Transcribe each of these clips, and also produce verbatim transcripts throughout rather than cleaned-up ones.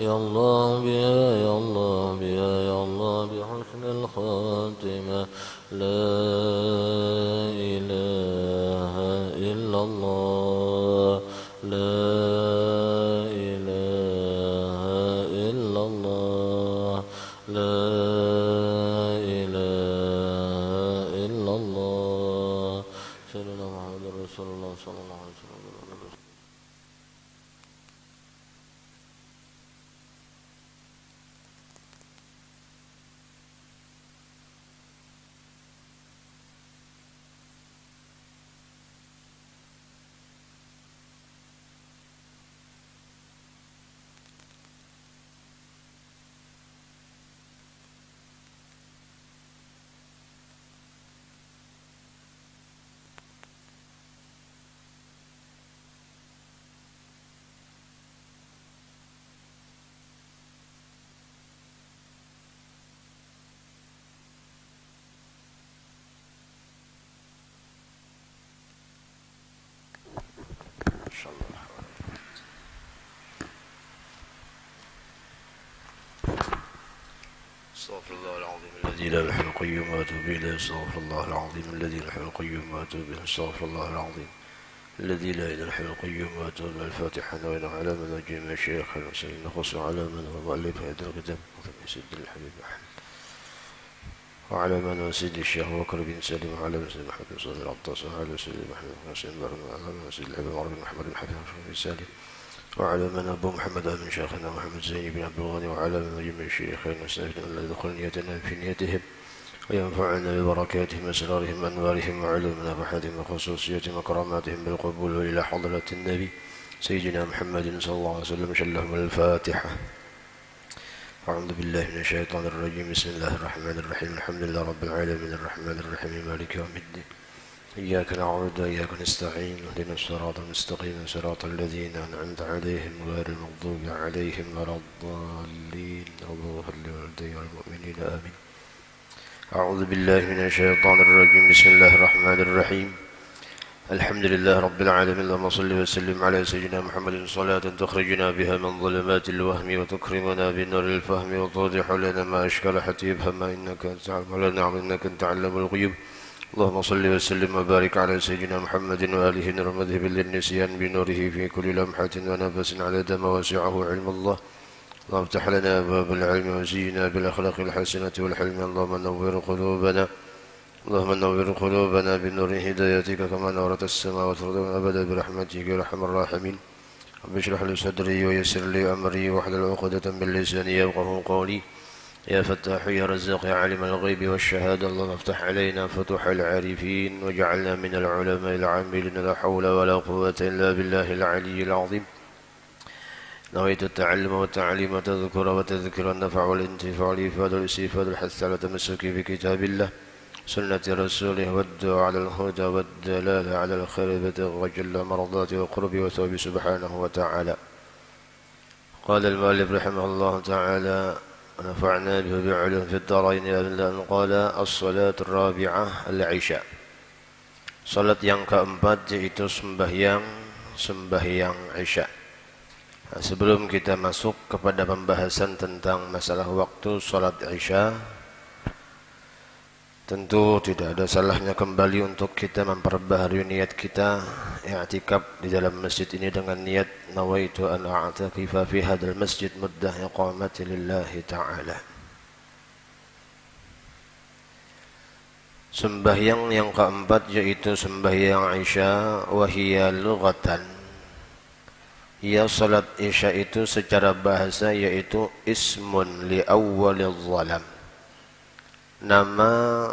يا الله بها، يا الله بها، يا الله بحسن الخاتمة. لا إله إلا الله، لا إله إلا الله، لا إله إلا الله. سيدنا محمد رسول الله صلى الله عليه وسلم. أستغفر الله العظيم الذي لا يحيى القيوم وأتوب إليه. أستغفر الله العظيم الذي لا يحيى القيوم وأتوب إليه. أستغفر الله العظيم الذي لا إله إلا الحي القيوم وأتوب إليه. الفاتحة. نوينا على من وجه من الشيخ المسلمين نخص على من هو مؤلف هذا الكتاب وخاتم سيد الحبيب محمد وعلى من هو سيد الشيخ أبو بكر بن سالم وعلى من سيد محمد بن صالح العطاس وعلى سيد محمد بن حسين بن وعلى من هو سيد الحبيب عمر بن محمد بن حفيظ بن سالم وعلى من أبو محمد آمين شيخنا محمد زين بن عبد الغني وعلى من وجه من الشيخين والسلفين الذين يدخلون نيتنا في نيتهم وينفعنا ببركاتهم وأسرارهم وأنوارهم وعلومهم ونفحاتهم وخصوصياتهم وكراماتهم بالقبول إلى حضرة النبي سيدنا محمد صلى الله عليه وسلم. شلهم الفاتحة. أعوذ بالله من الشيطان الرجيم. بسم الله الرحمن الرحيم. الحمد لله رب العالمين الرحمن الرحيم مالك يوم الدين. إياك نعبد وإياك نستعين. اهدنا الصراط المستقيم صراط الذين أنعمت عليهم غير المغضوب عليهم ولا الضالين. اللهم صل على والدي والمؤمنين آمين. أعوذ بالله من الشيطان الرجيم. بسم الله الرحمن الرحيم. الحمد لله رب العالمين. اللهم صل وسلم على سيدنا محمد صلاة تخرجنا بها من ظلمات الوهم وتكرمنا بنور الفهم وتوضح لنا ما أشكل حتى يفهم إنك أنت علام الغيوب. اللهم صل وسلم وبارك على سيدنا محمد وآله نور مذهب للنسيان بنوره في كل لمحة ونفس عدد ما وسعه علم الله. اللهم افتح لنا أبواب العلم وزينا بالأخلاق الحسنة والحلم. اللهم نور قلوبنا، اللهم نور قلوبنا بنور هدايتك كما نورت السماوات والأرض أبدا برحمتك يا أرحم الراحمين. رب اشرح لي صدري ويسر لي أمري واحلل عقدة من لساني يفقهوا قولي. يا فتاح يا رزاق يا عالم الغيب والشهادة، اللهم افتح علينا فتوح العارفين واجعلنا من العلماء العاملين، لا حول ولا قوة إلا بالله العلي العظيم. نويت التعلم والتعليم والتذكر والتذكير والنفع والانتفاع والإفادة والاستفادة والحث على التمسك بكتاب الله سنة رسوله والدعاء على الهدى والدلالة على الخير ابتغاء جل مرضاته وقربه وثوابه سبحانه وتعالى. قال المؤلف رحمه الله تعالى ونفعنا به بعلوم في الدارين آمين. أن قال الصلاة الرابعة العشاء. Salat yang keempat yaitu sembahyang, sembahyang Isya. Nah, sebelum kita masuk kepada pembahasan tentang masalah waktu salat Isya, tentu tidak ada salahnya kembali untuk kita memperbaharui niat kita i'tikaf di dalam masjid ini dengan niat nawaitu an a'takifa fi hadzal masjid muddah iqamati lillahi ta'ala. Sembahyang yang keempat yaitu sembahyang Isya, wahia lughatan. Ya, salat Isya itu secara bahasa yaitu ismun li awwalil zalam. Nama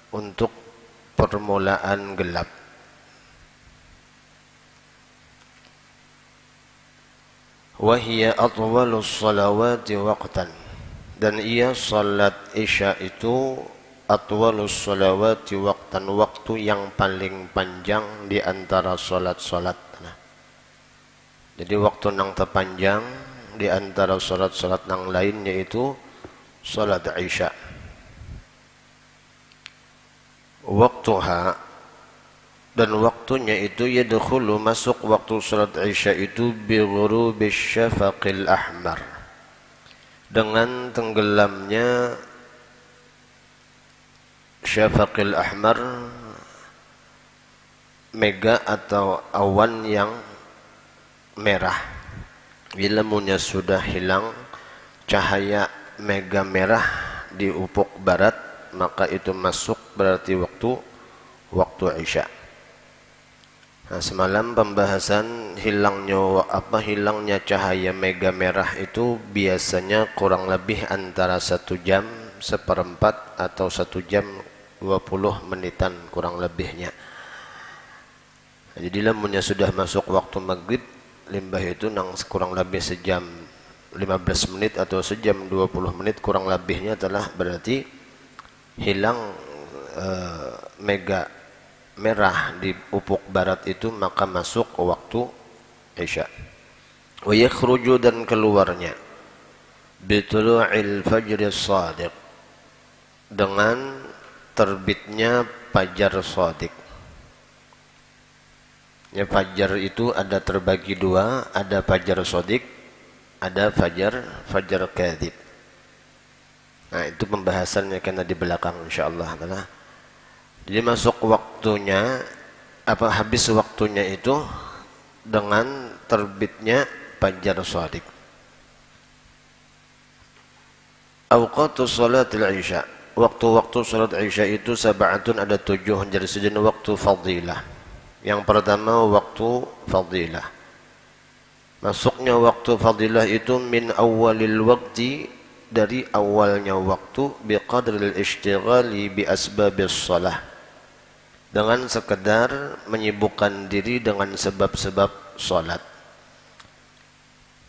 untuk permulaan gelap. Wahia atwalus salawati waqtan. Dan ia salat Isya itu atwalus salawati waqtan, waktu yang paling panjang di antara salat-salat. Nah, jadi waktu nang terpanjang di antara salat-salat nang lain yaitu salat Isya. Waktuha, dan waktunya itu yadkhulu, masuk waktu salat Isya itu bi ghurubis syafaqil ahmar, Dengan tenggelamnya syafaqil ahmar, mega atau awan yang merah. Bila munnya sudah hilang cahaya mega merah di ufuk barat, maka itu masuk berarti waktu, waktu Isya. Nah, semalam pembahasan hilangnya wa-, apa, hilangnya cahaya mega merah itu biasanya kurang lebih antara satu jam seperempat atau satu jam dua puluh menitan kurang lebihnya. Jadi lamunnya sudah masuk waktu maghrib, limbah itu nang kurang lebih sejam lima belas menit atau sejam dua puluh menit kurang lebihnya telah berarti hilang, eh, mega merah di ufuk barat itu, maka masuk waktu Isya. Wa yakhruju, dan keluarnya, bitulu'il fajri shadiq, dengan terbitnya fajar shadiq. Ya, fajar itu ada terbagi dua, ada fajar shadiq, ada fajar, fajar kadzib. Nah, itu pembahasannya kena di belakang, insyaallah taala. Jadi masuk waktunya, apa, habis waktunya itu dengan terbitnya fajar shadiq. Awqatu shalatil Isya. Waktu-waktu salat Isya itu sab'atun, ada tujuh, jadi sidin waktu fadilah. Yang pertama waktu fadilah. Masuknya waktu fadilah itu min awwalil waqti, dari awalnya waktu, biqadril isytighali bi asbabis shalah, dengan sekedar menyibukkan diri dengan sebab-sebab salat.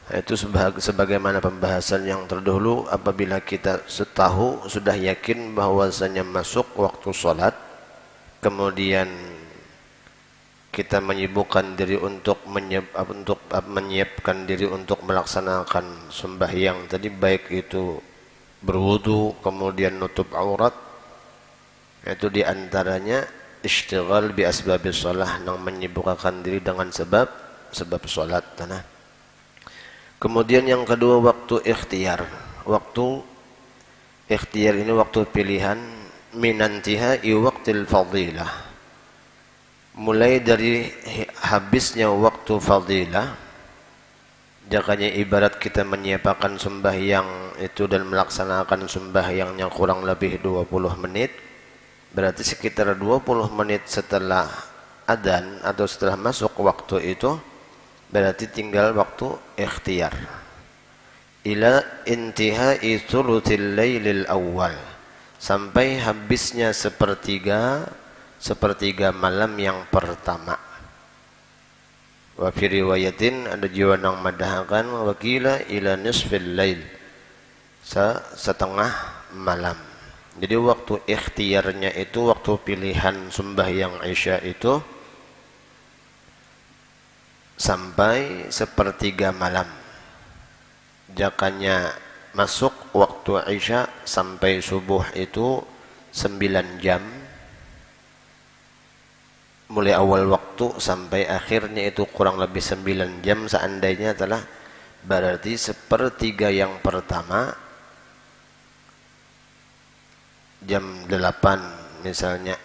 Nah, itu sebag-, sebagaimana pembahasan yang terdahulu, apabila kita se-, tahu, sudah yakin bahwasanya masuk waktu salat, kemudian kita menyibukkan diri untuk menyib-, untuk, apa, menyiapkan diri untuk melaksanakan sembahyang tadi, baik itu berwudu, kemudian nutup aurat, itu diantaranya isytighal bi asbabis shalah, nang menyibukkan diri dengan sebab, sebab salat, nah. Kemudian yang kedua, waktu ikhtiar. Waktu ikhtiar ini waktu pilihan, minantihai waqtil fadilah. Mulai dari hi-, habisnya waktu fadilah, jakanya ibarat kita menyiapakan sembahyang itu dan melaksanakan sembahyangnya kurang lebih dua puluh menit, berarti sekitar dua puluh menit setelah adzan atau setelah masuk waktu itu, berarti tinggal waktu ikhtiar. Ila intihai thulutsil lailil awwal, sampai habisnya sepertiga, sepertiga malam yang pertama. Wa fi riwayatin, ada jua nang madahakan, wa qila ila nisfil lail, se-, setengah malam. Jadi waktu ikhtiarnya itu, waktu pilihan sembahyang Isya itu sampai sepertiga malam. Jakanya masuk waktu Isya sampai subuh itu sembilan jam. Mulai awal waktu sampai akhirnya itu kurang lebih sembilan jam, seandainya telah berarti sepertiga yang pertama, jam delapan misalnya,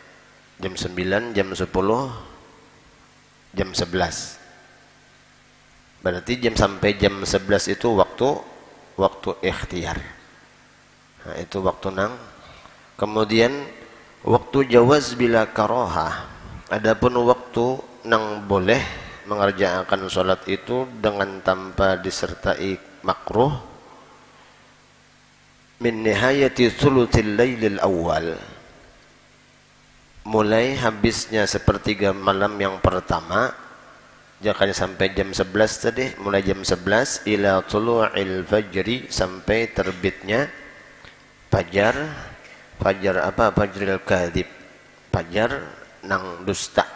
jam sembilan, jam sepuluh, jam sebelas. Berarti jam, sampai jam sebelas itu waktu, waktu ikhtiar. Nah, itu waktu nang. Kemudian waktu jawaz bila karohah. Adapun waktu nang boleh mengerjakan salat itu dengan tanpa disertai makruh, min nihayati thulutsil lailil awal, mulai habisnya sepertiga malam yang pertama, jakanya sampai jam sebelas tadi, mulai jam sebelas, ila tulu'il fajri, sampai terbitnya fajar. Fajar apa? Fajril kadzib, fajar nang dusta.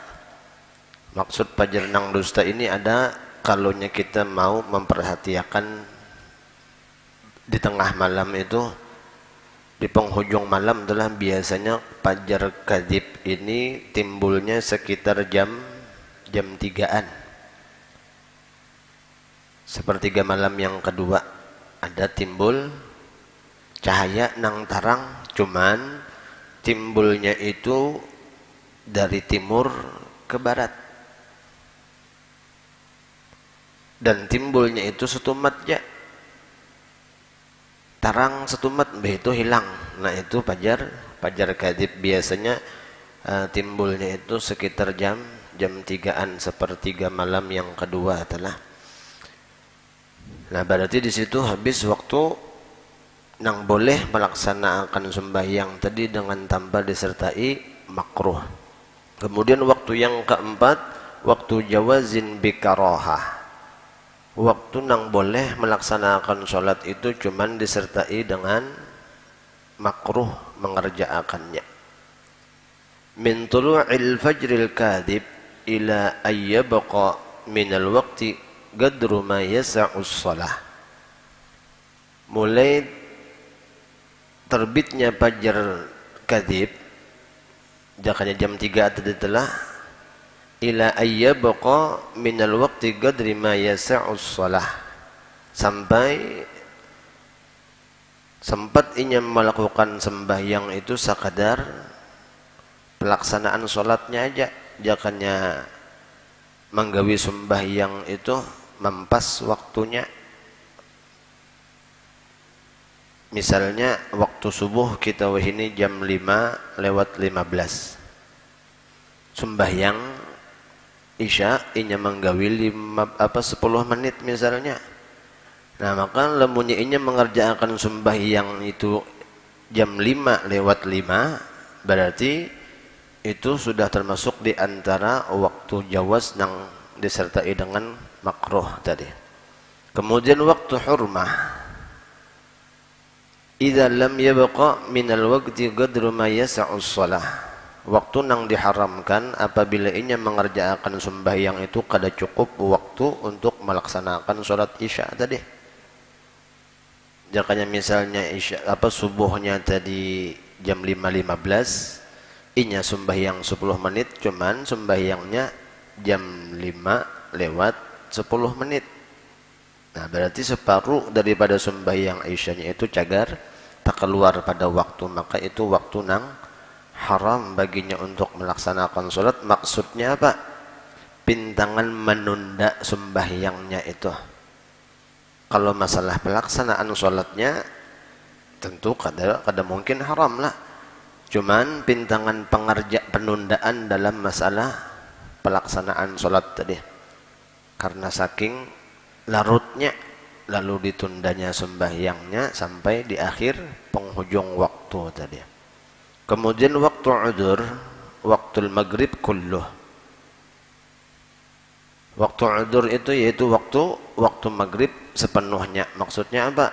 Maksud fajar nang dusta ini ada, kalunya kita mau memperhatiakan di tengah malam itu, di penghujung malam itulah biasanya fajar kadzib ini timbulnya sekitar jam, jam tigaan. Sepertiga malam yang kedua ada timbul Cahaya nang tarang, cuman timbulnya itu dari timur ke barat. Dan timbulnya itu setumat ja. Tarang setumat, mbah itu hilang. Nah, itu pajar, pajar kadib. Biasanya, eh, timbulnya itu sekitar jam, jam tigaan, sepertiga malam yang kedua, telah. Nah, berarti di situ habis waktu nang boleh melaksanakan sembahyang tadi dengan tanpa disertai makruh. Kemudian waktu yang keempat, waktu jawazin bikarohah. Waktu nang boleh melaksanakan sholat itu cuman disertai dengan makruh mengerjaakannya. Min tulu'il fajril kadib ila ayyabqa minal waqti gadru ma yasa'us shalah. Mulai terbitnya pajar kadib, jakanya jam tiga tadi telah, ila ayyabqa minal waqti gadri ma yasa'us shalah. Sampai sempat inya melakukan sembahyang itu sakadar pelaksanaan sholatnya aja, jakanya manggawi sembahyang itu mampas waktunya. Misalnya waktu subuh kita wahini jam lima lewat lima belas. Sembahyang isya inya manggawi lima, apa, sepuluh menit misalnya. Nah, maka lamunnya inya mengerjakan sembahyang itu jam lima lewat lima, berarti itu sudah termasuk di antara waktu jawaz nang disertai dengan makruh tadi. Kemudian waktu hurmah. Idza lam yabqa minal waqti qadru ma yasa'us shalah. Waktu nang diharamkan apabila inya mengerjakan sembahyang itu kada cukup waktu untuk melaksanakan sholat isya tadi. Jakanya misalnya isya, apa, subuhnya tadi jam lima lima belas, inya sembahyang sepuluh menit, cuman sembahyangnya jam lima lewat sepuluh menit. Nah, berarti separuh daripada sembahyang isyanya itu cagar takeluar pada waktu, maka itu waktu nang haram baginya untuk melaksanakan sholat. Maksudnya apa? Pintangan menunda sembahyangnya itu. Kalau masalah pelaksanaan sholatnya, tentu kada, kada mungkin haram lah. Cuman pintangan pengerja penundaan dalam masalah pelaksanaan sholat tadi. Karena saking larutnya, lalu ditundanya sembahyangnya sampai di akhir penghujung waktu tadi. Kemudian waktu udzur, waktul maghrib kulluh. Waktu udzur itu yaitu waktu, waktu maghrib sepenuhnya. Maksudnya apa?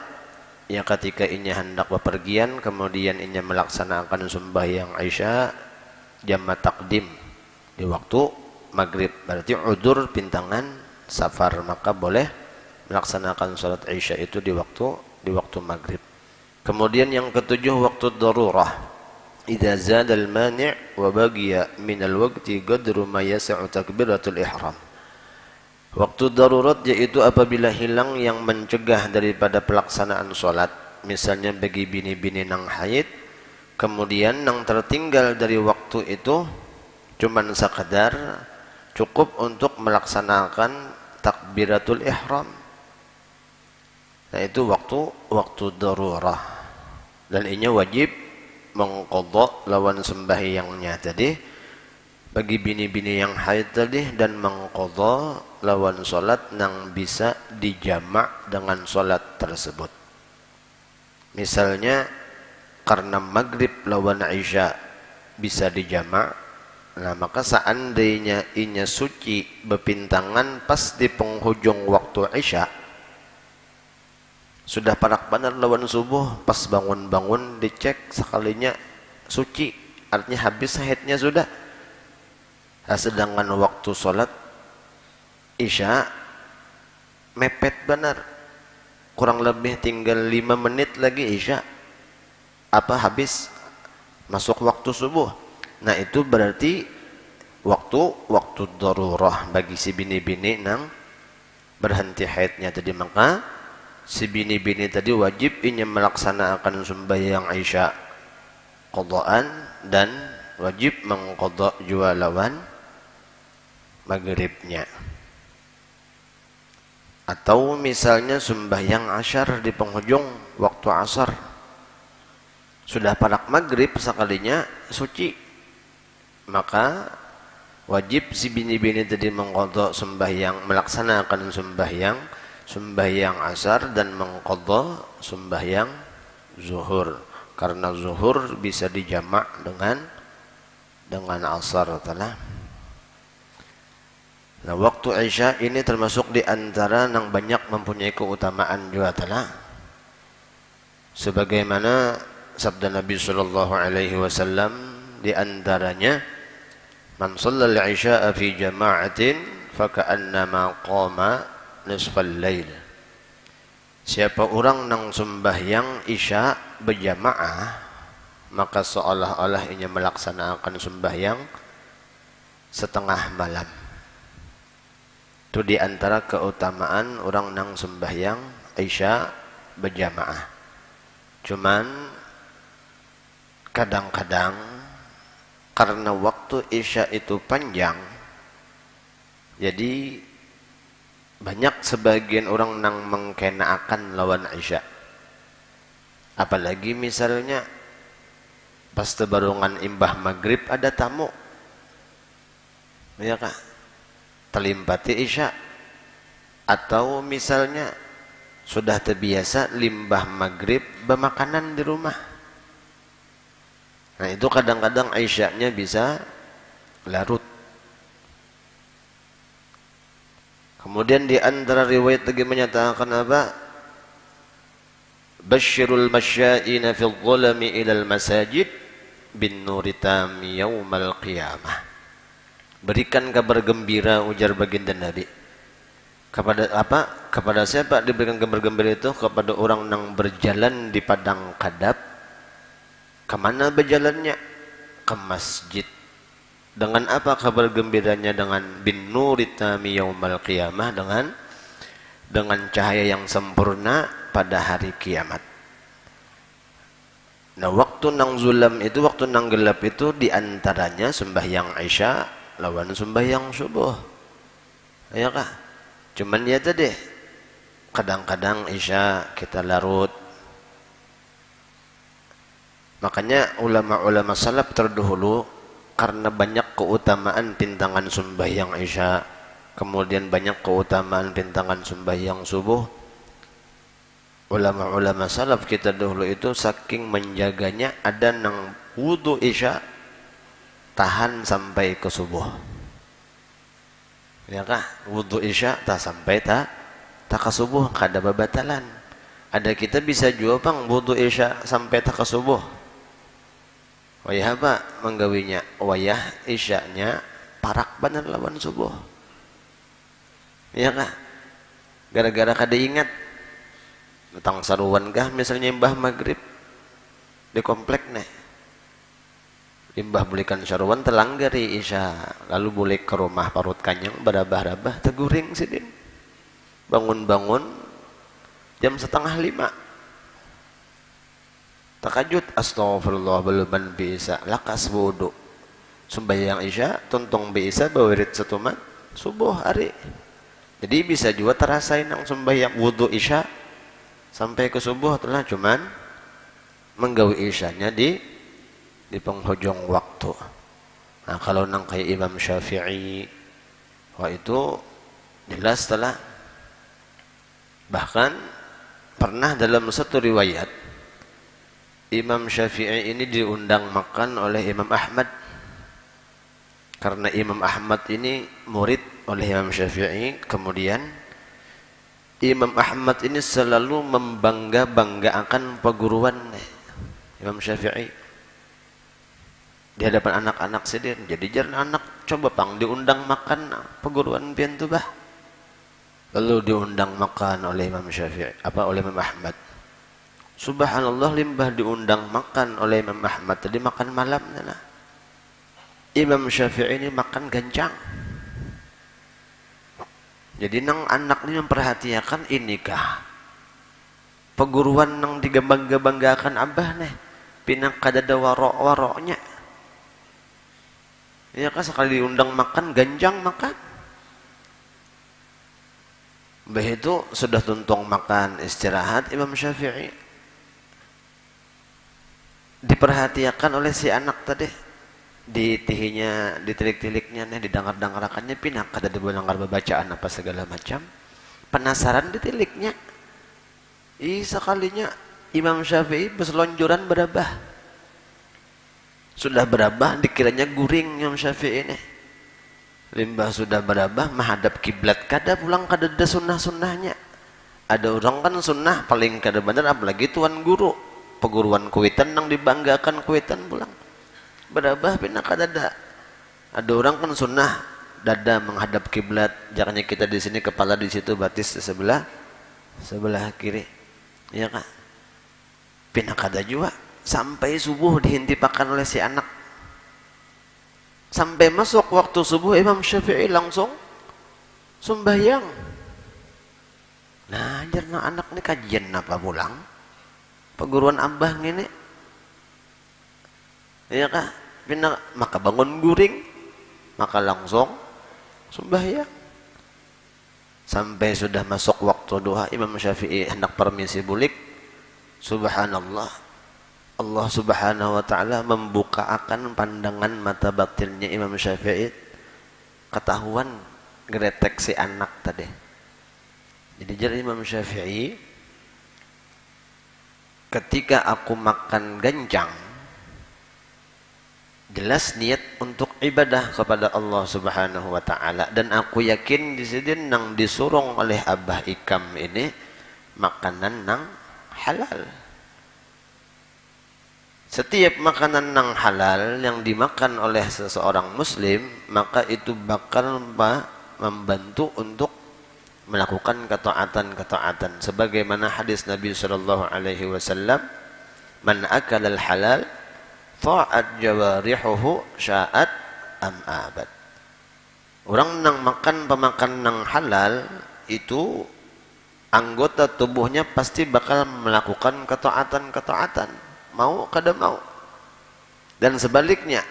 Ya, ketika inya hendak bepergian, kemudian inya melaksanakan sembahyang isya, jamak takdim di waktu maghrib. Berarti udzur pintangan safar, maka boleh melaksanakan sholat isya itu di waktu, di waktu maghrib. Kemudian yang ketujuh, waktu darurah. Idza zadal mani' wa baqiya minal waqti qadru ma yasa'u takbiratul ihram. Waktu darurat yaitu apabila hilang yang mencegah daripada pelaksanaan sholat, misalnya bagi bini-bini nang haid, kemudian nang tertinggal dari waktu itu cuman sekadar cukup untuk melaksanakan takbiratul ihram. Nah, itu waktu, waktu darurah. Dan inya wajib mengqadha lawan sembahyangnya tadi bagi bini-bini yang haid tadi dan mengqadha lawan sholat nang bisa dijamak dengan sholat tersebut. Misalnya, karena maghrib lawan isya bisa dijamak, nah, maka seandainya inya suci bepintangan pas di penghujung waktu isya, sudah parak banar lawan subuh, pas bangun-bangun dicek sekalinya suci, artinya habis haidnya sudah. Nah, sedangkan waktu sholat isya mepet banar, kurang lebih tinggal lima menit lagi isya, apa, habis masuk waktu subuh. Nah, itu berarti waktu, waktu darurah bagi si bini-bini nang berhenti haidnya tadi, maka Si bini-bini tadi wajib inya malaksanaakan sumbahyang Isya qadaan dan wajib mangqada jua lawan magribnya. Atau misalnya sumbahyang Asyar di panghujung waktu Asar. Sudah parak magrib sakalinya suci. Maka wajib si bini-bini tadi mangqada sumbahyang, malaksanaakan sumbahyang, sumbahyang Asar dan mangqada sumbahyang Zuhur. Karena Zuhur bisa dijamak dengan, dengan Asar, talah. Nah, waktu Isya ini termasuk di antara nang banyak mempunyai keutamaan jua, talah. Sebagaimana sabda Nabi sallallahu alaihi wasallam, di antaranya, "Man shallal isya'a fi jama'atin faka'annama qama nisfal lail." Siapa orang nang sumbahyang Isya bejamaah, maka seolah-olah inya melaksanakan sumbahyang setengah malam. Itu di antara keutamaan orang nang sumbahyang Isya bejamaah. Cuman kadang-kadang karena waktu Isya itu panjang, jadi banyak sebagian orang nang mengkenaakan lawan Isya. Apalagi misalnya pas tebarungan imbah magrib ada tamu. Ya kah? Telimpati Isya. Atau misalnya sudah terbiasa limbah magrib bemakanan di rumah. Nah, itu kadang-kadang Isyanya bisa larut. Kemudian di antara riwayat lagi menyatakan apa? "Basyirul masyaina fil zalami ilal masajid bin nuri tami yaumal qiyamah." Berikan kabar gembira, ujar baginda Nabi. Kepada apa? Kepada siapa diberikan kabar gembira itu? Kepada orang nang berjalan di padang kadap. Kemana berjalannya? Ke masjid. Dengan apa kabar gembiranya? Dengan bin nuri tami yaumal qiyamah, dengan, dengan cahaya yang sempurna pada hari kiamat. Nah, waktu nang zulam itu, waktu nang gelap itu, di antaranya sembahyang Isya lawan sembahyang subuh. Ya kah? Cuman ya tadi, kadang-kadang Isya kita larut. Makanya ulama-ulama salaf terdahulu, karena banyak keutamaan pintangan sembahyang Isya, kemudian banyak keutamaan pintangan sembahyang subuh, ulama-ulama salaf kita dahulu itu saking menjaganya, ada nang wudhu Isya tahan sampai ke subuh. Ya kah? Wudhu Isya tah sampai ta, ta ke subuh, kada babatalan. Ada kita bisa jua pang wudhu Isya sampai ta ke subuh. Wayah apa menggawinya? Wayah Isyanya parak banar lawan subuh. Ya kah? Gara-gara kada ingat. Datang saruan kah misalnya imbah magrib di komplek nih. Imbah bulikan saruan telanggari Isya, lalu bulik ke rumah parut kanyang barabah-rabah, teguring sidin. Bangun-bangun jam setengah lima. Takajut, astagfirullah, baluman biisa, lakas buudu. Sumbahyang Isya, tuntung biisa, bawirit setumat, subuh hari. Jadi bisa jua terasai nang sumbahyang wudhu Isya sampai ke subuh tu lah, cuman menggawi Isyanya di, di penghujung waktu. Nah, kalau nang kayak Imam Syafi'i, wah itu jelas telah. Bahkan pernah dalam satu riwayat, Imam Syafi'i ini diundang makan oleh Imam Ahmad. Karena Imam Ahmad ini murid oleh Imam Syafi'i, kemudian Imam Ahmad ini selalu membangga-banggakan perguruan Imam Syafi'i di hadapan anak-anak sidin. Jadi jar anak, "Coba pang diundang makan perguruan pian tu, bah." Lalu diundang makan oleh Imam Syafi'i, apa, oleh Imam Ahmad. Subhanallah, limbah diundang makan oleh Imam Ahmad tadi, makan malam, nah. Imam Syafi'i ini makan gancang. Jadi nang anak ni memperhatiakan, inikah Peguruan nang digambang-gambangakan abah nih, pina kadada waro-waronya. Ya kah, sekali diundang makan, ganjang makan. Mbah itu sudah tuntung makan, istirahat Imam Syafi'i. Diperhatiakan oleh si anak tadi. Ditihinya, ditilik-tiliknya nih, didangar-dangarakannya, pina kada dibalangar babacaan apa segala macam. Penasaran ditiliknya. Ih, sekalinya Imam Syafi'i berselonjoran berabah. Sudah berabah, dikiranya guring Imam Syafi'i nih. Limbah sudah berabah, mahadap kiblat kada pulang, kadada sunnah-sunnahnya. Ada orang kan sunnah paling kada benar, apalagi tuan guru. Peguruan kuitan nang dibanggakan kuitan pulang. Berabah pina kadada. Ada orang kan sunnah dada menghadap kiblat, jaknya kita di sini, kepala di situ, batis di sebelah, sebelah kiri. Ya kah? Pina kada jua. Sampai subuh dihintipakan oleh si anak. Sampai masuk waktu subuh, Imam Syafi'i langsung sumbahyang. Nah, jar nang anak ni, kajian napa pulang? Peguruan abah ngini. Iya kah? Pina, maka bangun guring, maka langsung sumbahyang. Sampai sudah masuk waktu duha, Imam Syafi'i handak permisi bulik. Subhanallah. Allah Subhanahu wa Ta'ala membukaakan pandangan mata batinnya Imam Syafi'i. Ketahuan geretek si anak tadi. Jadi, jar Imam Syafi'i, ketika aku makan ganjang, jelas niat untuk ibadah kepada Allah Subhanahu wa Ta'ala, dan aku yakin di sidin nang disurung oleh abah ikam ini makanan nang halal. Setiap makanan nang halal yang dimakan oleh seseorang muslim, maka itu bakal ma-, membantu untuk melakukan ketaatan-ketaatan, sebagaimana hadis Nabi sallallahu alaihi wasallam, "Man akalal halal, ta'at jawarihuhu, sya'at am abat." Orang nang makan pamakan nang halal itu, anggota tubuhnya pasti bakal melakukan ketaatan-ketaatan, mau kada mau. Dan sebaliknya,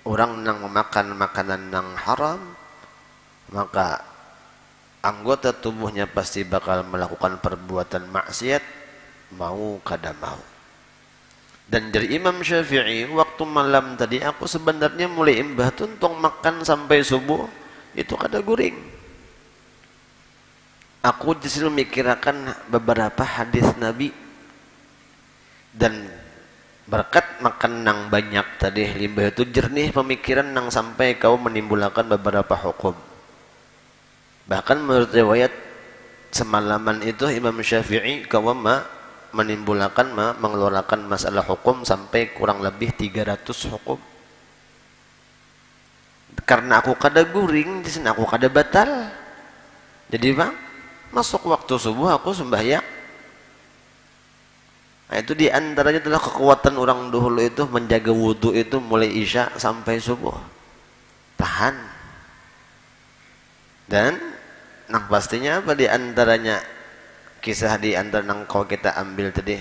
orang nang memakan makanan nang haram, maka anggota tubuhnya pasti bakal melakukan perbuatan maksiat, mau kada mau. Dan jar Imam Syafi'i, waktu malam tadi aku sebenarnya mulai imbah tuntung makan sampai subuh, itu kada guring. Aku justru mikirakan beberapa hadis Nabi. Dan berkat makan nang banyak tadi, limbah itu jernih pemikiran nang sampai kawa menimbulakan beberapa hukum. Bahkan menurut riwayat, semalaman itu Imam Syafi'i kawa ma-, menimbulakan, ma-, mengeluarkan masalah hukum sampai kurang lebih tiga ratus hukum. Karena aku kada guring, di sini aku kada batal. Jadi, bang, masuk waktu subuh aku sembahyang. Nah, itu diantaranya adalah kekuatan orang dahulu itu menjaga wudhu itu mulai isya sampai subuh. Tahan. Dan nang pastinya apa diantaranya kisah diantar nang kau kita ambil tadi?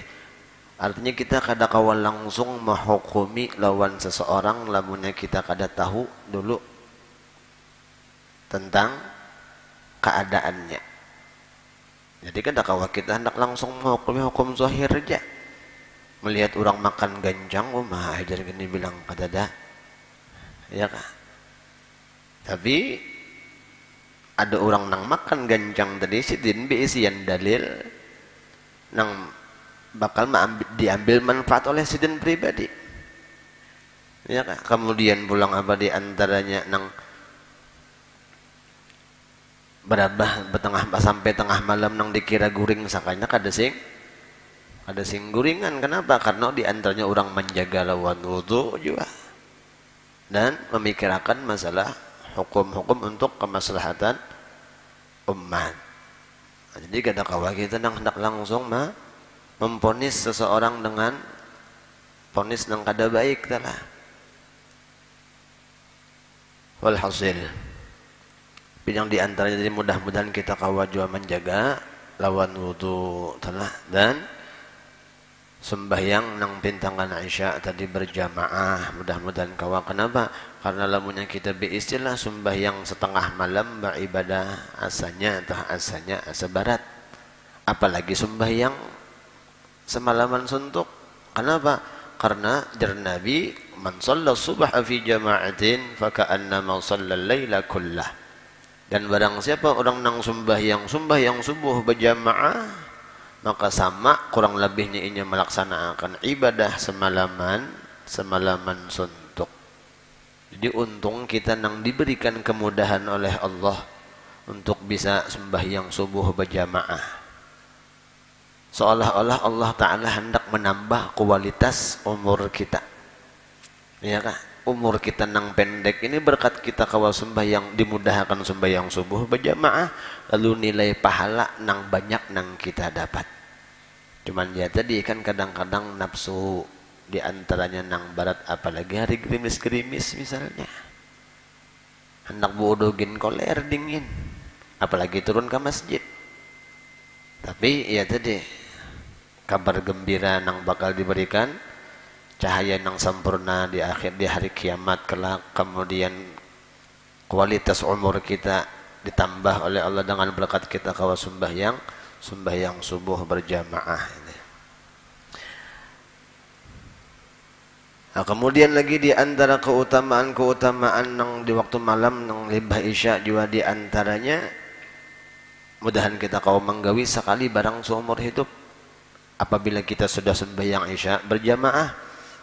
Artinya kita kada kawa langsung mahukumi lawan seseorang lamunnya kita kada tahu dulu tentang keadaannya. Jadi kada kawa kita handak langsung mahukumi hukum zahir aja. Melihat orang makan ganjang, oh mah ajar gini bilang kada ada. Ya kah? Tapi ada orang nang makan ganjang tadi, sidin beisian dalil nang bakal maambi-, diambil manfaat oleh sidin pribadi. Ya kah? Kemudian pulang apa di antaranya nang berabah betengah, sampai tengah malam nang dikira guring sakanya kada sing, kada sing guringan. Kenapa? Karena di antaranya orang menjaga lawan wudhu juga dan memikirakan masalah hukum-hukum untuk kemaslahatan umat. Nah, jadi kada kawa kita nang hendak langsung ma-, memponis seseorang dengan ponis nang kada baik lah. Walhasil, pinang di antaranya tadi, mudah-mudahan kita kawa jua menjaga lawan wudu telah dan sembahyang nang pintangan isya tadi berjamaah, mudah-mudahan kawa. Kenapa? Karena lamunnya kita beristilah sembahyang setengah malam beribadah asanya atau asanya asa barat, apalagi sembahyang semalaman suntuk. Kenapa? Karena jar Nabi, "Man shalla subha fi jama'atin faka'annama shallal laila kullah." Dan barang siapa orang nang sumbahyang, sumbahyang subuh bajamaah, maka sama kurang lebihnya inya melaksanakan ibadah semalaman, semalaman suntuk. Jadi untung kita nang diberikan kemudahan oleh Allah untuk bisa sumbahyang subuh bajamaah. Seolah-olah Allah Ta'ala hendak menambah kualitas umur kita. Ya kah? Umur kita nang pendek ini berkat kita kawa sembahyang, dimudahakan sembahyang subuh berjamaah, lalu nilai pahala nang banyak nang kita dapat. Cuman ya tadi kan kadang-kadang nafsu di antaranya nang barat, apalagi hari gerimis-gerimis misalnya. Handak buudu gin koler dingin, apalagi turun ke masjid. Tapi ya tadi, kabar gembira nang bakal diberikan, cahaya nang sempurna di akhir, di hari kiamat kelak, kemudian kualitas umur kita ditambah oleh Allah dengan berkat kita kawa sumbahyang, sumbahyang subuh berjamaah ini. Nah, kemudian lagi di antara keutamaan-keutamaan nang di waktu malam nang limbah isya jua di antaranya, mudahan kita kawa manggawi sekali barang seumur hidup. Apabila kita sudah sembahyang isya berjamaah,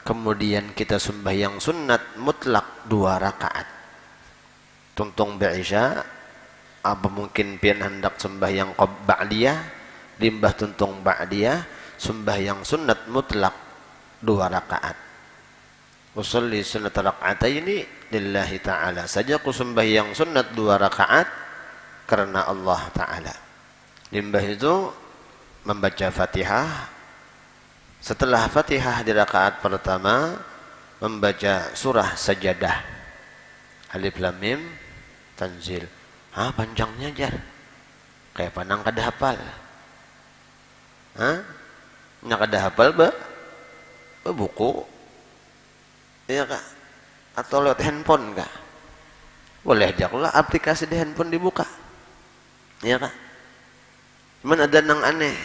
kemudian kita sembahyang sunat mutlak dua rakaat. Tuntung beisya, apa mungkin pian handak sembahyang qob-, ba'diyah, limbah tuntung ba'diyah, sembahyang sunat mutlak dua rakaat. Usalli sunnata rak'ataini lillahi ta'ala. Saja ku sembahyang sunat dua rakaat karena Allah Ta'ala. Limbah itu membaca Fatihah. Setelah Fatihah di rakaat pertama membaca surah Sajadah. Alif Lam Mim Tanzil. Hah, panjangnya jar. Kayak panang kada hafal. Hah? Nya kada hafal ba, ba buku. Iya kah? Atau lewat handphone kah? Boleh aja lah aplikasi di handphone dibuka. Iya kah? Cuman ada nang aneh.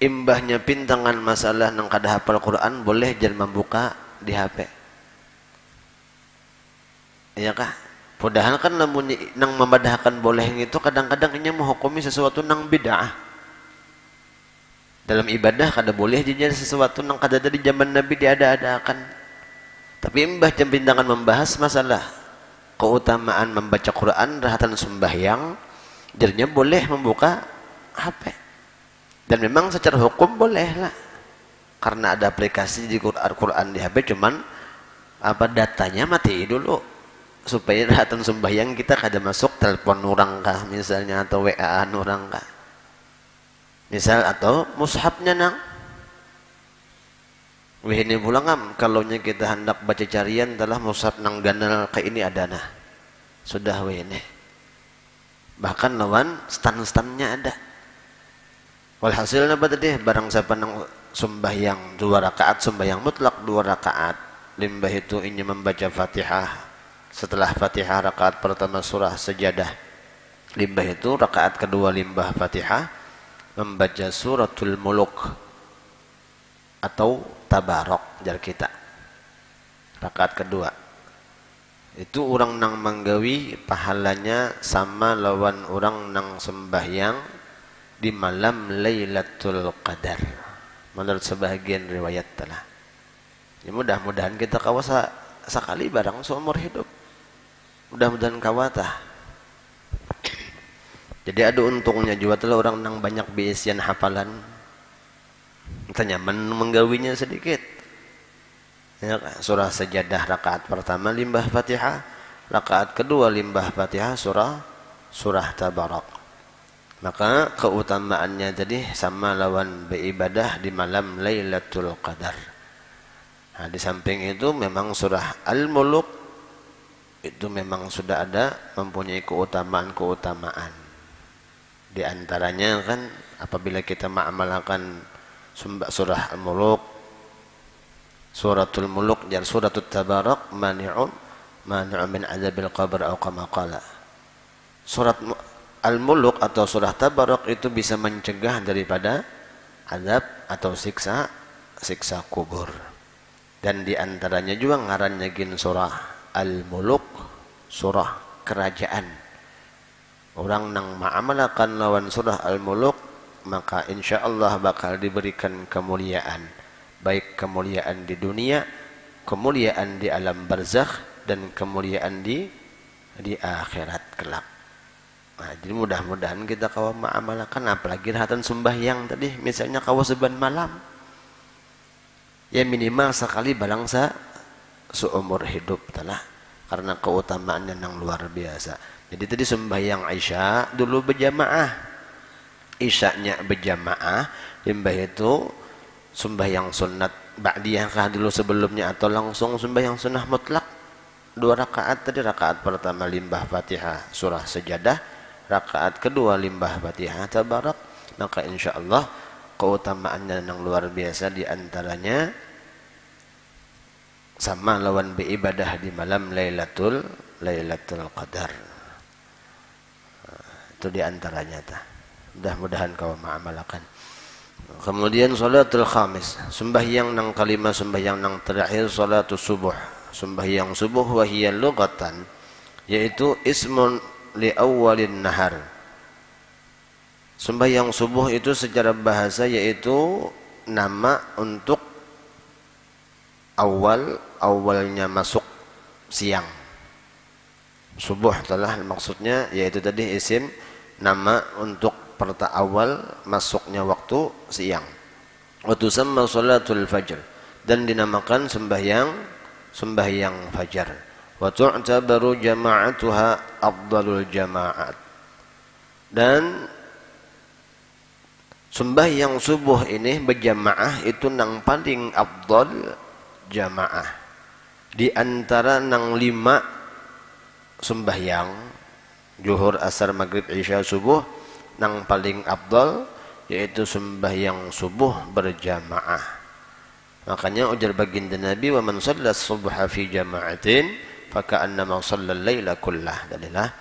Imbahnya pintangan masalah nang kada hafal Quran, boleh jar mambuka di H P. Iya kah? Padahal kan lamun nang mamadahakan boleh ngitu kadang-kadang inya mahukumi sesuatu nang bid'ah. Dalam ibadah kada boleh jar sesuatu nang kadada di zaman Nabi diada-adaakan. Tapi imbah jam pintangan membahas masalah keutamaan membaca Quran rahatan sembahyang, jarnya boleh membuka H P. Dan memang secara hukum boleh lah. Karena ada aplikasi di Qur-, Al-Quran di H P, cuman apa, datanya mati dulu. Supaya rahatan sembahyang kita kada masuk telepon orang kah misalnya atau W A-an orang kah. Misal atau mushafnya nang. Wih, ini pulang am, kalau nya kita hendak baca carian telah mushaf nang ganal kayak ini ada nah. Sudah wih ini. Bahkan lawan stan-stannya ada. Walhasil napa tadi? Barang siapa nang sumbahyang dua rakaat, sumbahyang mutlak dua rakaat, limbah itu inya membaca Fatihah. Setelah Fatihah rakaat pertama surah Sajadah. Limbah itu rakaat kedua limbah Fatihah membaca suratul Muluk atau Tabarok jar kita. Rakaat kedua. Itu urang nang manggawi pahalanya sama lawan urang nang sembahyang di malam Lailatul Qadar. Menurut sebahagian riwayat telah. Ya, mudah-mudahan kita kawa sa-, sakali barang seumur hidup. Mudah-mudahan kawa tah. Jadi ada untungnya juga telah orang nang banyak beisian hafalan. Kita nyaman menggawinya sedikit. Ya, surah Sajadah rakaat pertama limbah Fatihah, rakaat kedua limbah Fatihah surah, surah Tabarak. Maka keutamaannya tadi sama lawan beribadah di malam Lailatul Qadar. Nah, di samping itu memang surah Al-Muluk itu memang sudah ada mempunyai keutamaan-keutamaan. Di antaranya kan apabila kita mengamalkan sumba-, surah Al-Muluk, suratul Muluk, jar suratul Tabarak, mani'un, mani'un min adzabil qabr, au kama qala. Surat Mu-, Al-Muluk atau surah Tabarak itu bisa mencegah daripada azab atau siksa, siksa kubur. Dan di antaranya juga ngarannya gin surah Al-Muluk, surah kerajaan. Orang nang maamalakan lawan surah Al-Muluk, maka insya Allah bakal diberikan kemuliaan, baik kemuliaan di dunia, kemuliaan di alam barzakh, dan kemuliaan di, di akhirat kelak. Nah, jadi mudah-mudahan kita kawa maamalakan, apalagi rahatan sembahyang tadi, misalnya kawa saban malam. Ya minimal sakali balang sa seumur hidup talah, karena keutamaannya nang luar biasa. Jadi tadi sembahyang Isya dulu berjamaah, Isyanya berjamaah, limbah itu sembahyang sunat ba'diyah kah dulu sebelumnya atau langsung sembahyang sunnah mutlak dua rakaat tadi, rakaat pertama limbah Fatihah surah Sajadah, rakaat kedua limbah Fatihah Tabarak, maka insya Allah keutamaannya nang luar biasa, di antaranya sama lawan beribadah di malam Lailatul, Lailatul Qadar. Itu di antaranya tah. Mudah-mudahan kawa maamalakan. Kemudian salatul khamis, sembahyang nang kalima, sembahyang nang terakhir, salatus subuh. Sembahyang subuh, wahia lugatan, yaitu ismun li awwalin nahar. Sembahyang subuh itu secara bahasa yaitu nama untuk awal, awalnya masuk siang. Subuh talah maksudnya yaitu tadi isim nama untuk perta awal masuknya waktu siang. Wa tusamma salatul fajr, dan dinamakan sembahyang, sembahyang fajar. Wa tu'tabaru jama'atuha afdalul jama'at. Dan sembahyang subuh ini berjamaah itu nang paling afdal jamaah. Di antara nang lima sembahyang, Juhur, Asar, Magrib, Isya, Subuh, nang paling afdal yaitu sembahyang subuh berjamaah. Makanya ujar baginda Nabi, "Wa man shalla subha fi jama'atin, faka'annama shallal laila kullah." Dalilah.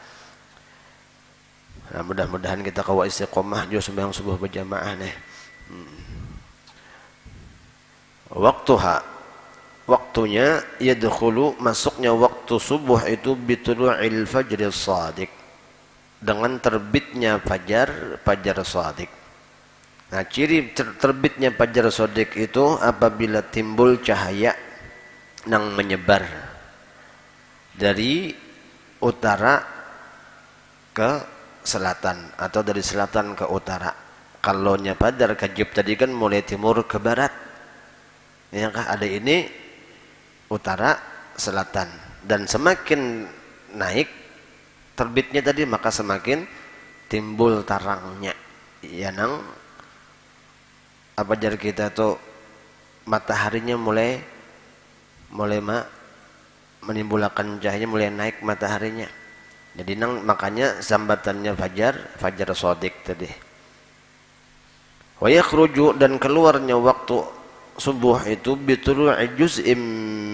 Nah, mudah-mudahan kita kawa istiqomah jua sembahyang subuh berjamaah nih. Hmm. Waktuha, waktunya, yadkhulu, masuknya waktu subuh itu, bitulu'il fajri shadiq, dengan terbitnya fajar, fajar shadiq. Nah, ciri ter-, terbitnya fajar shadiq itu apabila timbul cahaya nang menyebar dari utara ke selatan atau dari selatan ke utara. Kalau nya fajar kajib tadi kan mulai timur ke barat. Yang kah ada ini utara selatan. Dan semakin naik terbitnya tadi, maka semakin timbul tarangnya. Ya nang apa jar kita tuh mataharinya mulai, mulai ma-, menimbulakan cahayanya, mulai naik mataharinya. Jadi nang makanya sambatannya fajar, fajar shadiq tadi. Wa yakhruju, dan keluarnya waktu subuh itu, bitulu'i juz'im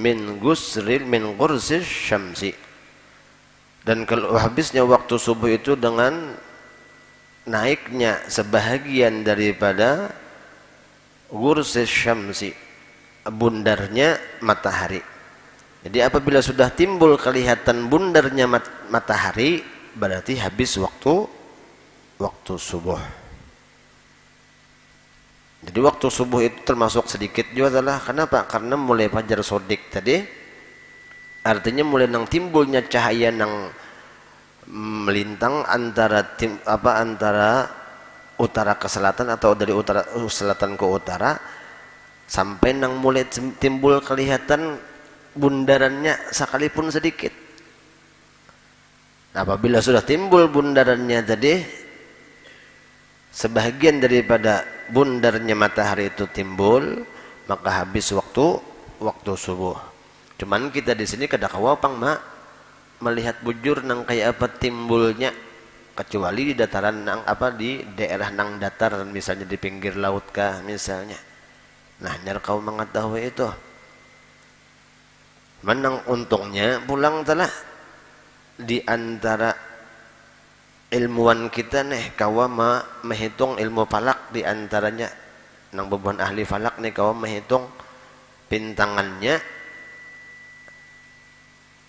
min ghusril, min ghursis syamsi. Dan kalau habisnya waktu subuh itu dengan naiknya sebahagian daripada ghursis syamsi, bundarnya matahari. Jadi apabila sudah timbul kelihatan bundarnya mat-, matahari, berarti habis waktu, waktu subuh. Jadi waktu subuh itu termasuk sedikit juga talah. Kenapa? Karena mulai fajar shadiq tadi, artinya mulai nang timbulnya cahaya nang melintang antara tim-, apa, antara utara ke selatan atau dari utara, selatan ke utara, sampai nang mulai tim-, timbul kelihatan bundarannya sekalipun sedikit. Nah, apabila sudah timbul bundarannya tadi, sebahagian daripada bundarnya matahari itu timbul, maka habis waktu, waktu subuh. Cuman kita di sini kada kawa pang ma-, melihat bujur nang kaya apa timbulnya. Kecuali di dataran nang apa, di daerah nang datar, misalnya di pinggir laut kah misalnya. Nah, hanyar kawa mengetahui itu. Menang untungnya pulang telah di antara ilmuwan kita nih kawa ma- menghitung ilmu falak di antaranya nang bubuhan ahli falak nih kawa menghitung pintangannya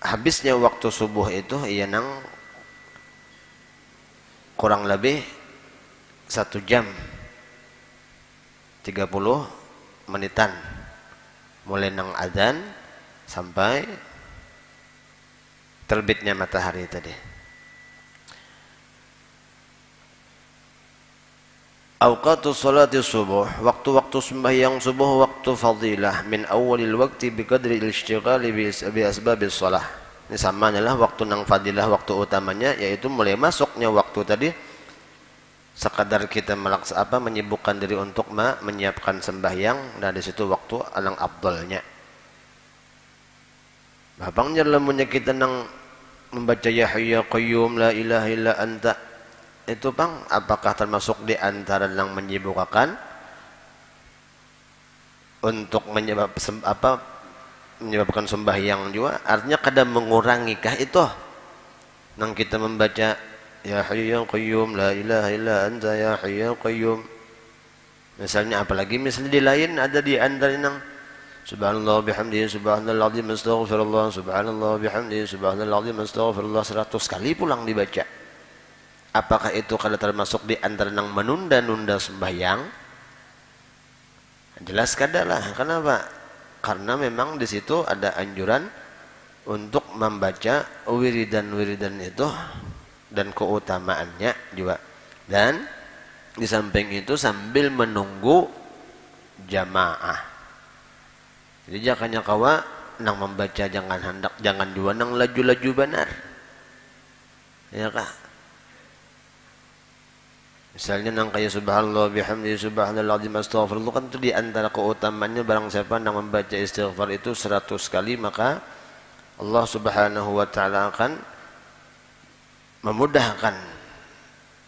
habisnya waktu subuh itu iya nang kurang lebih satu jam tiga puluh menitan mulai nang adzan sampai terbitnya matahari tadi. Awqatu salati subuh, waktu-waktu sembahyang subuh, waktu fadilah, min awalil wakti biqadri isytighali bi asbabis salah. Ini sama lah waktu nang fadilah, waktu utamanya, yaitu mulai masuknya waktu tadi, sekadar kita melaksa apa menyibukkan diri untuk ma- menyiapkan sembahyang, nah di situ waktu alang afdalnya. Nah, pang jar lamunnya kita nang membaca ya hayyu ya qayyum la ilaha illa anta itu pang apakah termasuk di antara nang menyibukakan untuk menyebab sem- apa menyebabkan sembahyang juga artinya kada mengurangi kah itu nang kita membaca ya hayyu ya qayyum la ilaha illa anta ya hayyu ya qayyum. Misalnya apalagi misalnya di lain ada di antara nang subhanallah bihamdi subhanallah azim astagfirullah subhanallah bihamdi subhanallah azim astagfirullah seratus kali pulang dibaca. Apakah itu kada termasuk di antara nang menunda-nunda sembahyang? Jelas kada lah. Kenapa? Karena memang di situ ada anjuran untuk membaca wiridan-wiridan itu dan keutamaannya juga. Dan di samping itu sambil menunggu jamaah. Jadi jakanya kawa nang membaca jangan handak jangan jua nang laju-laju banar. Ya kah? Misalnya nang kaya subhanallah bihamdi subhanallah azim astagfirullah kan itu di antara keutamaannya barang siapa nang membaca istighfar itu seratus kali maka Allah subhanahu wa ta'ala akan memudahkan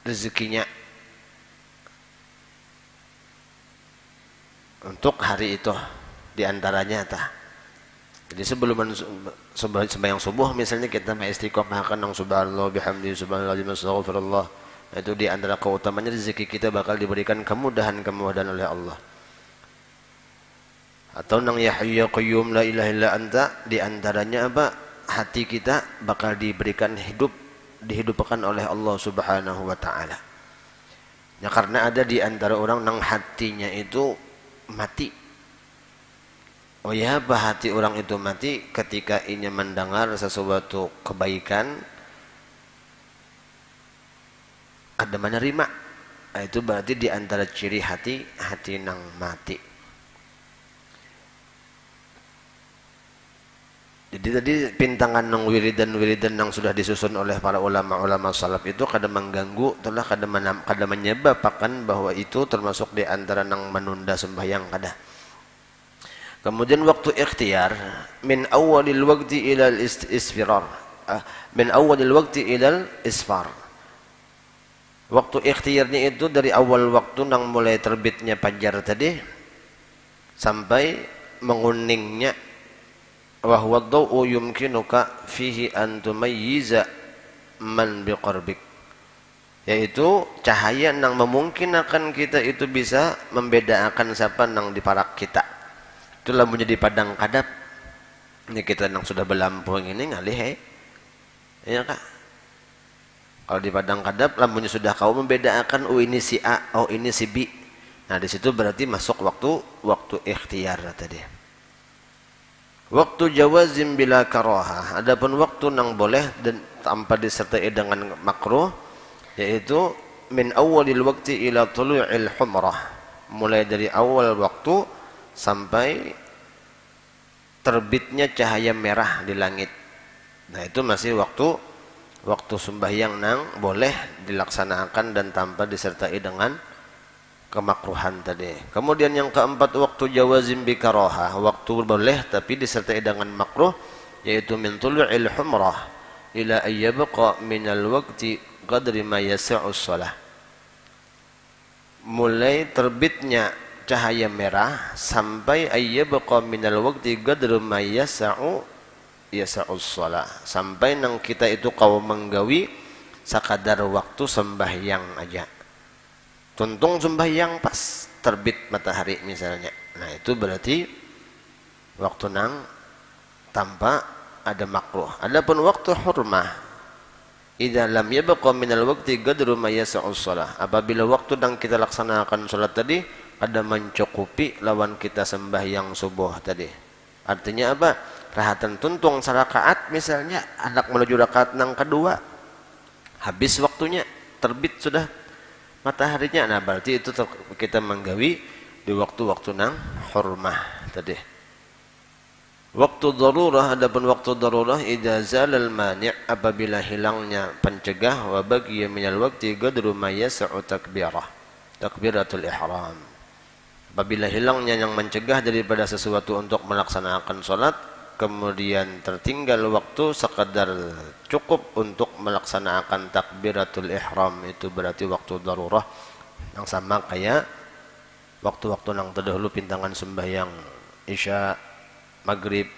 rezekinya untuk hari itu di antaranya tah. Jadi sebelum sembahyang subuh misalnya kita maistiqomahkan nang subhanallah bihamdi subhanallah azim astagfirullah. Nah, itu di antara keutamanya rezeki kita bakal diberikan kemudahan-kemudahan oleh Allah. Atau nang ya hayyu ya qayyum la ilaha illa anta di antaranya apa? Hati kita bakal diberikan hidup dihidupkan oleh Allah Subhanahu wa taala. Ya karena ada di antara orang nang hatinya itu mati. Oh ya, apa hati orang itu mati ketika inya mendengar sesuatu kebaikan kada menerima. Nah, itu berarti di antara ciri hati hati nang mati. Jadi tadi pintangan nang wiridan-wiridan nang sudah disusun oleh para ulama-ulama salaf itu kada mengganggu, telah kada menam, kada menyebapakan bahwa itu termasuk di antara nang menunda sembahyang kada. Kemudian waktu ikhtiar min awalil wakti ilal isfirar. Ah, min awalil wakti ilal isfar. Waktu ikhtiarnya itu dari awal waktu nang mulai terbitnya panjar tadi sampai menguningnya wa huwa dhau'u yumkinuka fihi an tumayyiza man biqarbik yaitu cahaya nang memungkinakan kita itu bisa membedaakan siapa nang diparak kita. Itulah menjadi padang kadap. Ini kita nang sudah belampuang ini ngalih eh. Iya kak. Kalau di padang kadap lamunnya sudah kau membedaakan oh ini si A, oh ini si B. Nah di situ berarti masuk waktu waktu ikhtiar tadi. Waktu jawazim bila karohah. Adapun waktu nang boleh dan tanpa disertai dengan makruh yaitu min awalil wakti ila tulu'il humrah. Mulai dari awal waktu sampai terbitnya cahaya merah di langit. Nah, itu masih waktu waktu sembahyang nang boleh dilaksanakan dan tanpa disertai dengan kemakruhan tadi. Kemudian yang keempat waktu jawazim bikarohah, waktu boleh tapi disertai dengan makruh yaitu min tulu'il humrah ila ayyabqa minal wakti qadri ma yasa'us shalah. Mulai terbitnya cahaya merah sampai ayyabqa minal waqti qadru ma yasa'u, yasa'us shalah. Sampai nang kita itu kawa manggawi sakadar waktu sembahyang aja. Tuntung sembahyang pas terbit matahari misalnya. Nah, itu berarti waktu nang tampa ada makruh. Adapun waktu hurmah, idza lam yabqa minal waqti qadru ma yasa'us shalah. Apabila waktu nang kita laksanakan salat tadi kada mencukupi lawan kita sembahyang subuh tadi. Artinya apa? Rahatan tuntung sarakaat misalnya, handak menuju rakaat nang kedua. Habis waktunya, terbit sudah mataharinya. Nah, berarti itu ter-, kita manggawi di waktu-waktu nang hurmah tadi. Waktu darurah, adapun waktu darurah, idza zalal mani', apabila hilangnya pencegah, wa baqiya minal waqti qadru ma yasa'u takbirah, takbiratul ihram. Apabila hilangnya yang mencegah daripada sesuatu untuk melaksanakan salat, kemudian tertinggal waktu sekadar cukup untuk melaksanakan takbiratul ihram, itu berarti waktu darurah yang sama kayak waktu-waktu nang terdahulu pintangan sembahyang isya, maghrib,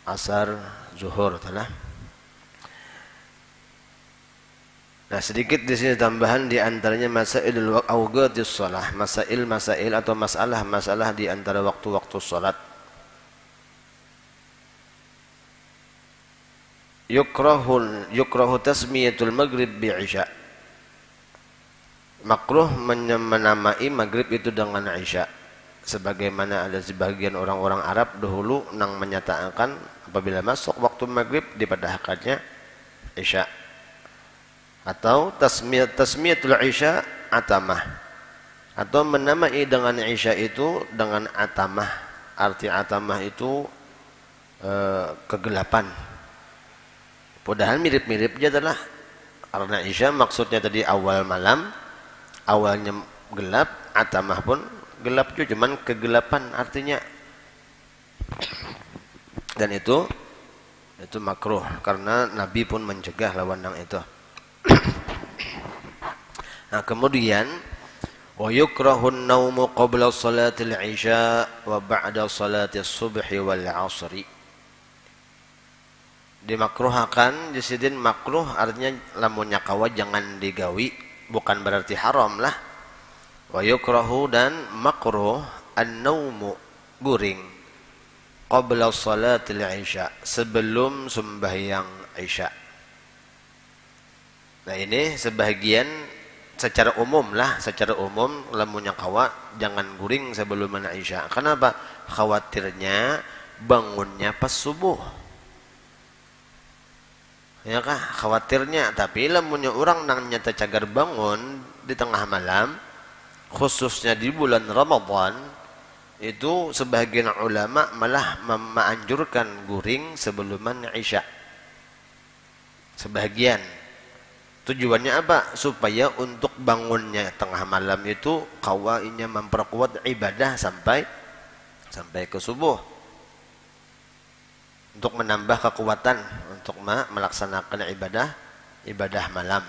asar, zuhur, talah. Nah, sedikit di sini tambahan di antaranya masailul wa-, awqatis shalah, masail-masail atau masalah-masalah di antara waktu-waktu salat. Yukrahul, yukrahu tasmiyatul maghrib bi isya. Makruh menye-, menamai maghrib itu dengan isya. Sebagaimana ada sebagian orang-orang Arab dahulu nang menyatakan apabila masuk waktu maghrib dipadahakannya isya. Atau tasmiyat, tasmiyatul isya atamah. Atau menamai dengan isya itu dengan atamah. Arti atamah itu, eh, kegelapan. Padahal mirip-mirip aja lah. Karena isya maksudnya tadi awal malam, awalnya gelap, atamah pun gelap juga, cuman kegelapan artinya. Dan itu, itu makruh karena Nabi pun mencegah lawan nang itu. Nah, kemudian, wa yukrahun naumu qabla salatil isya wa ba'da salatis subhi wal asri. Dimakruhakan, di sidin makruh artinya lamunnya kawa jangan digawi, bukan berarti haram lah. Wa yukrahu, dan makruh, an-naumu, guring, qabla salatil isya, sebelum sembahyang isya. Nah, ini sebahagian secara umum lah, secara umum lamunnya kawa jangan guring sebelum isya. Kenapa? Khawatirnya bangunnya pas subuh. Ya kah? Khawatirnya. Tapi lamunnya orang nang nyata cagar bangun di tengah malam, khususnya di bulan Ramadan, itu sebahagian ulama malah mem-, meanjurkan guring sebelum isya. Sebahagian. Tujuannya apa? Supaya untuk bangunnya tengah malam itu kawa inya memperkuat ibadah sampai, sampai ke subuh. Untuk menambah kekuatan untuk me-, melaksanakan ibadah, ibadah malam.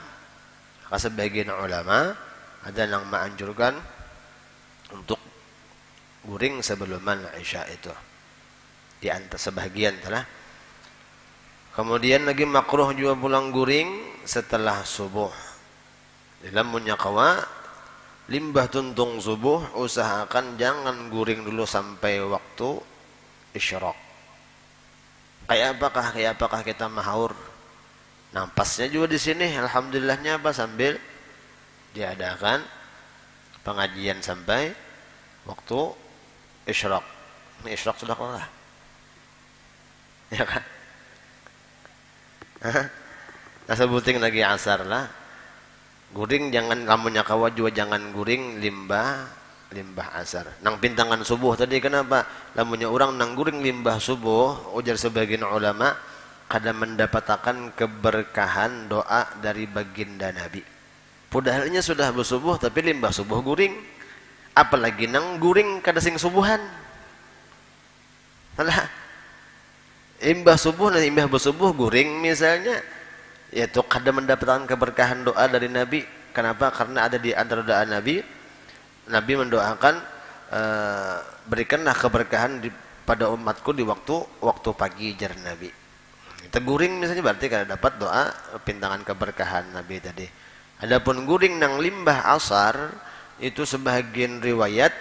Maka sebagian ulama ada yang menganjurkan untuk guring sebelum isya itu. Di anta-, sebahagian telah. Kemudian lagi makruh juga pulang guring setelah subuh. Jadi lamunnya kawa, limbah tuntung subuh, usahakan jangan guring dulu sampai waktu isyraq. Kayak apakah, kayak apakah kita mahaur? Nah, pasnya juga di sini, alhamdulillahnya apa, sambil diadakan pengajian sampai waktu isyraq. Ini isyraq sudah kelar. Ya kan? Nah, sebuting lagi asar lah. Guring jangan, lamunnya kawa jua jangan guring limbah, limbah asar. Nang pintangan subuh tadi kenapa? Lamunnya orang nang guring limbah subuh, ujar sebagian ulama, kada mendapatakan keberkahan doa dari baginda Nabi. Padahalnya sudah basubuh, tapi limbah subuh guring. Apalagi nang guring kada sing subuhan. Alah. Imbah subuh, nah, imbah basubuh guring misalnya. yaitu kada mendapatkan keberkahan doa dari Nabi. Kenapa? Karena ada di antara doa Nabi, Nabi mendoakan, eh, "Berikanlah keberkahan di, pada umatku di waktu, waktu pagi," jar Nabi. Kita guring misalnya berarti kada dapat doa pintangan keberkahan Nabi tadi. Adapun guring nang limbah asar itu sebahagian riwayat,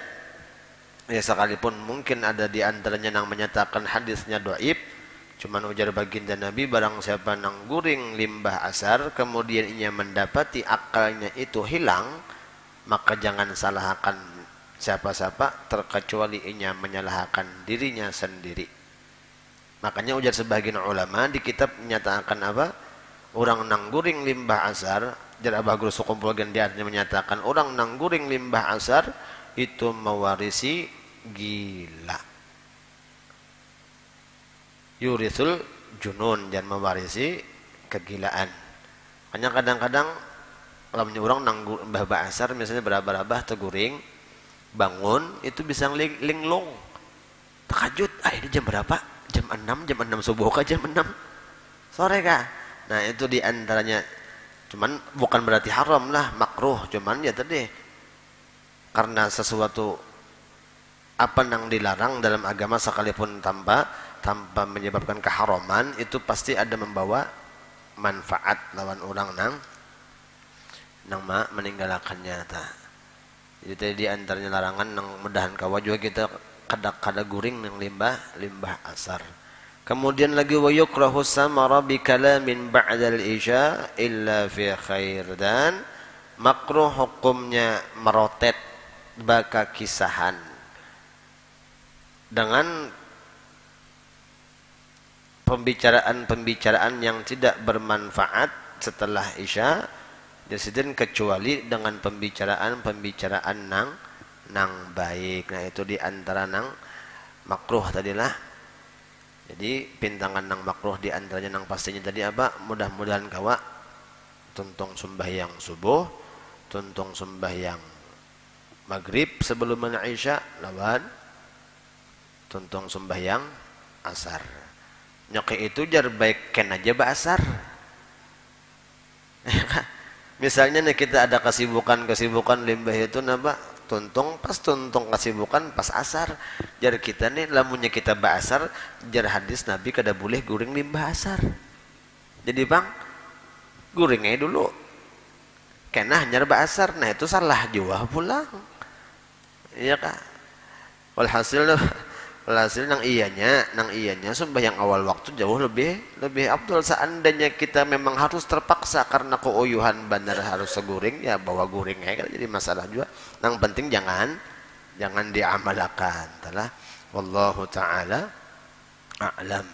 ya, sekalipun mungkin ada di antaranya nang menyatakan hadisnya doib, cuman ujar baginda Nabi, "Barang siapa nang guring limbah asar, kemudian inya mendapati akalnya itu hilang, maka jangan salahakan siapa-siapa, terkecuali inya menyalahakan dirinya sendiri." Makanya ujar sebahagian ulama di kitab menyatakan apa? Orang nang guring limbah asar, jar Abah Guru Sukumpul Gendian menyatakan orang nang guring limbah asar itu mewarisi gila. Yurisul junun, dan mewarisi kegilaan. Makanya kadang-kadang lamunnya orang nang gu-, bah baasar misalnya berabah-rabah teguring, bangun itu bisa ling-, linglung. Takajut, "Ah, ini jam berapa? Jam enam, jam enam subuh kah, jam enam sore kah?" Nah, itu di antaranya. Cuman bukan berarti haram lah, makruh. Cuman ya tadi, karena sesuatu apa nang dilarang dalam agama sekalipun tanpa, tanpa menyebabkan keharaman, itu pasti ada membawa manfaat lawan orang nang, nang ma-, meninggalkannya ta. Jadi tadi di antaranya larangan nang mudahan kawa juga kita kada, kada guring nang limbah, limbah asar. Kemudian lagi, "Wa yukrahu samara bi kalamin ba'dal isya illa fi khair," dan makruh hukumnya merotet bakakisahan dengan pembicaraan-pembicaraan yang tidak bermanfaat setelah isya, jar sidin, kecuali dengan pembicaraan-pembicaraan nang, nang baik. Nah, itu di antara nang makruh tadilah. Jadi pintangan nang makruh di antaranya nang pastinya tadi apa? Mudah-mudahan kawa tuntung sumbahyang subuh, tuntung sumbahyang magrib sebelum isya, lawan tuntung sumbahyang asar. Nyoki itu jar baik ken aja baasar. Misalnya nih kita ada kesibukan-kesibukan limbah itu napa? Tuntung pas tuntung kesibukan pas asar. Jar kita nih lamunnya kita baasar, jar hadis Nabi kada boleh guring limbah asar. Jadi pang guring aja dulu. Kena hanyar baasar. Nah, itu salah jua pulang. Iya kah? Walhasil, walhasil nang iyanya, nang iyanya sumbahyang awal waktu jauh lebih, lebih afdal. Seandainya kita memang harus terpaksa karena keuyuhan banar harus seguring, ya bawa guring aja, kada jadi masalah jua. Nang penting jangan, jangan diamalakan. Talah. Wallahu ta'ala a'lam.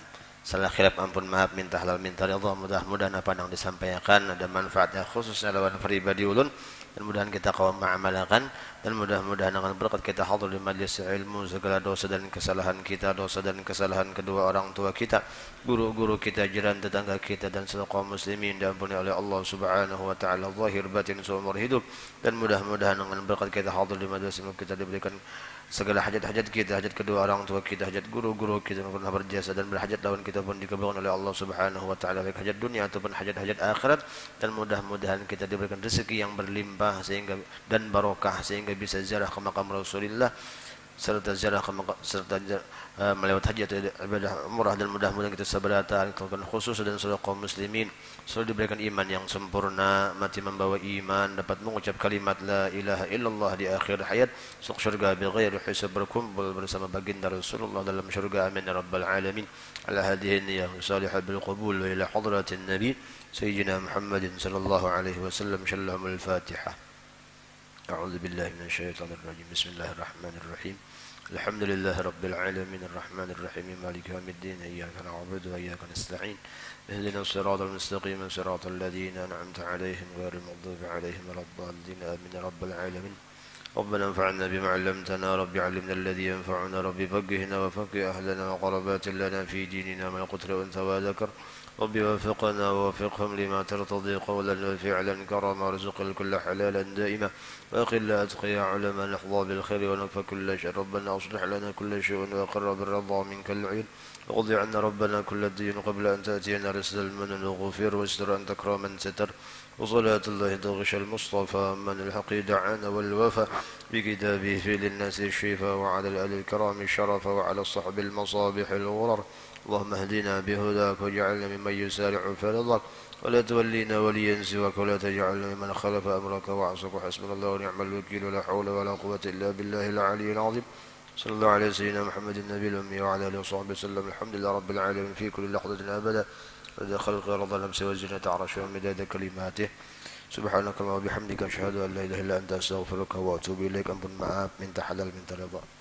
Salah khilaf ampun maaf, minta halal minta ridha. Mudah-mudahan apa nang disampaiakan ada manfaatnya khususnya lawan pribadi ulun, dan mudahan kita kawa maamalakan, dan mudah-mudahan dengan berkat kita hadir di majlis ilmu, segala dosa dan kesalahan kita, dosa dan kesalahan kedua orang tua kita, guru-guru kita, jiran tetangga kita, dan seluruh kaum muslimin diampuni oleh Allah Subhanahu wa Ta'ala zahir batin seumur hidup, dan mudah-mudahan dengan berkat kita hadir di majlis ilmu kita diberikan segala hajat-hajat kita, hajat kedua orang tua kita, hajat guru-guru kita yang pernah berjasa dan berhajat lawan kita pun dikabulkan oleh Allah Subhanahu wa Ta'ala, baik hajat dunia ataupun hajat-hajat akhirat, dan mudah-mudahan kita diberikan rezeki yang berlimpah sehingga, dan barokah sehingga bisa ziarah ke makam Rasulillah serta ziarah ke maka-, serta ziar-, eh, melewat haji atau ibadah umrah, dan mudah-mudahan kita sabarata, khusus dan seluruh kaum muslimin selalu diberikan iman yang sempurna, mati membawa iman, dapat mengucap kalimat la ilaha illallah di akhir hayat, masuk syurga bighairi hisab, berkumpul bersama baginda Rasulullah dalam syurga. Amin ya rabbal alamin. Ala hadhihi niyah salihah bil qabul wa ila hadratin nabi sayyidina Muhammadin sallallahu alaihi wasallam. Syallahumul Fatihah. أعوذ بالله من الشيطان الرجيم. بسم الله الرحمن الرحيم. الحمد لله رب العالمين، الرحمن الرحيم، مالك يوم الدين، إياك نعبد وإياك نستعين، اهدنا الصراط المستقيم، صراط الذين أنعمت عليهم، غير المغضوب عليهم ولا الضالين، آمين يا رب العالمين. ربنا انفعنا بما علمتنا، رب علمنا الذي ينفعنا، رب فقهنا وفقه أهلنا وقرابات لنا في ديننا، من القتل أنثى وذكر، رب وفقنا ووفقهم لما ترتضي قولا وفعلا كرما، وارزق الكل حلالا دائما، وأقل أتقياء علماء نحظى بالخير ونكفى كل شر. ربنا أصلح لنا كل شيء وأقر بالرضا منك العين، وقض عنا ربنا كل الدين قبل أن تأتينا رسل المنن وغفير، واستر أنت كرما ستر، وصلاة الله تغشى المصطفى من الحق دعانا والوفا، بكتابه في للناس الشفاء، وعلى الآل الكرام الشرف، وعلى الصحب المصابيح الغرر. اللهم اهدنا بهداك واجعلنا ممن يسارع في رضاك، ولا تولينا وليا سواك، ولا تجعلنا ممن خالف أمرك وعصاك. حسبنا الله ونعم الوكيل، ولا حول ولا قوة إلا بالله العلي العظيم. صلى الله على سيدنا محمد النبي الأمي وعلى آله وصحبه وسلم. الحمد لله رب العالمين في كل لحظة أبدا، عدد خلقه ورضا نفسه وزنة عرشه ومداد كلماته. سبحانك اللهم وبحمدك، أشهد أن لا إله إلا أنت، أستغفرك وأتوب إليك. Ampun, maaf, minta halal, minta rida.